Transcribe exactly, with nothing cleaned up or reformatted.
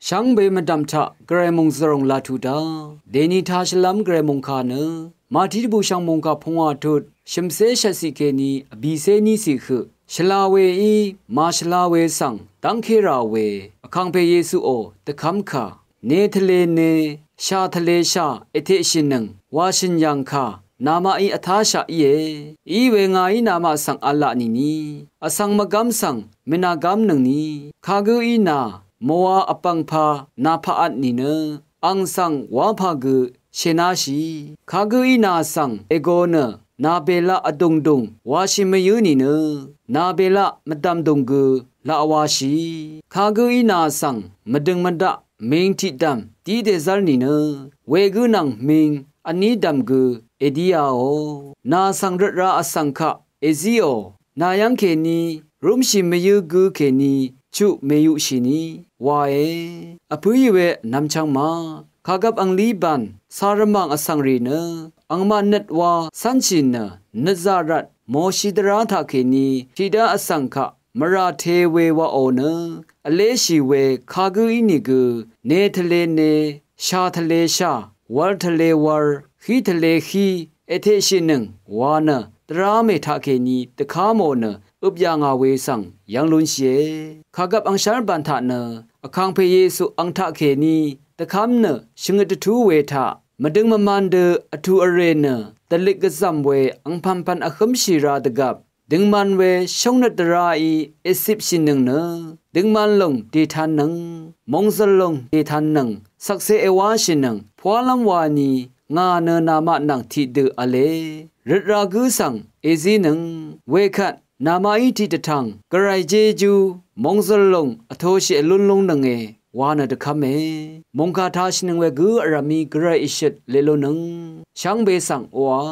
Shvngbe mvdv̀m taq gvray mòngzv̀ròng laq tuq dá dèni tashvlv́m gvray mòngkà nø Màtí dvbùshv̀ng mòngkà pungwà tut shø̀mcé shvtciq kèní vbìcé níciq høq shvla weí màshvla we svng dv́ngké rà we Vkàngpè Yesuò dvkv́mkà ne tvlene sha tvlesha èteqshìnøng wàshø̀n yv̀ngkà namaqí vtáshaq íe. Iwe ngàí namaq svng v̄la nìni vsvng mvgv́m svng mènàgv́mnøngni kagǿí nà mòwa vpv̀ngpā nàpaqvt nìnø ang svng wápā gø shènáshì. Kagǿí nà svng ègo nø nàbèlaq vdùngdùng washì mvyǿ nìnø nàbèlaq mvdv̀mdùng gø laq washì. Kagǿí nà svng mvdø̀ng mvdaq ming tiqdv̀m dí dèzv́r nìnø wegǿ nvng ming vní dv̀m gø èdíāò. Nà svng røtra vsvng kaq èzíò. Nà yv́ng kèní rúmshì mvyǿ gǿ kèní chuq mèyuqshìni wae. Vpǿì we vnvmchvng ma kàgvp anglí bàn cà rvmàng vsvng rì nø angmaq nøt wa cv́nshì nø nøtzaq rvt mòshi dvrá taqkèní tiqdá vsvng kaq mvrà te we waqò nø vléshì we kagǿ ínìgø ne tvlene sha tvlesha wv̄l tvlewv̄l hí tvlehí èteqshìnøng wa nø dvrá mè taqkèní dvká mò nø øp yà ngà we svng yv́ng lúnshìe. Kàgvp angshv́r bàn taq nø Vkàngpè Yesu ang taqkèní dvkv́m nø shvngøt dvtú we taq mvdøng mvman dø vtù vrè nø dvlik gvzv̀m we angpv̀npv̀n vhǿmshì rā dvgvp døngman we shóngnøt dvráí ècipshìnøng nø døngman lòng dètannøng mòngzø̀l lòng dètannøng shvkse èwáshìnøng pwálv́m wani ngà nø namaq nvng tiqdø v̄le røtra gǿ svng èzínøng wekvt namaqí tiqdvtv̀ng gvray jejú mòngzø̀l lòng vtoshì èlún lúngnønge wa nø dvkv́me. Mòngkà tāshìnøng we gǿ vrv̀mí gvray ìshøt leq lúnøng shvngbe svng oqà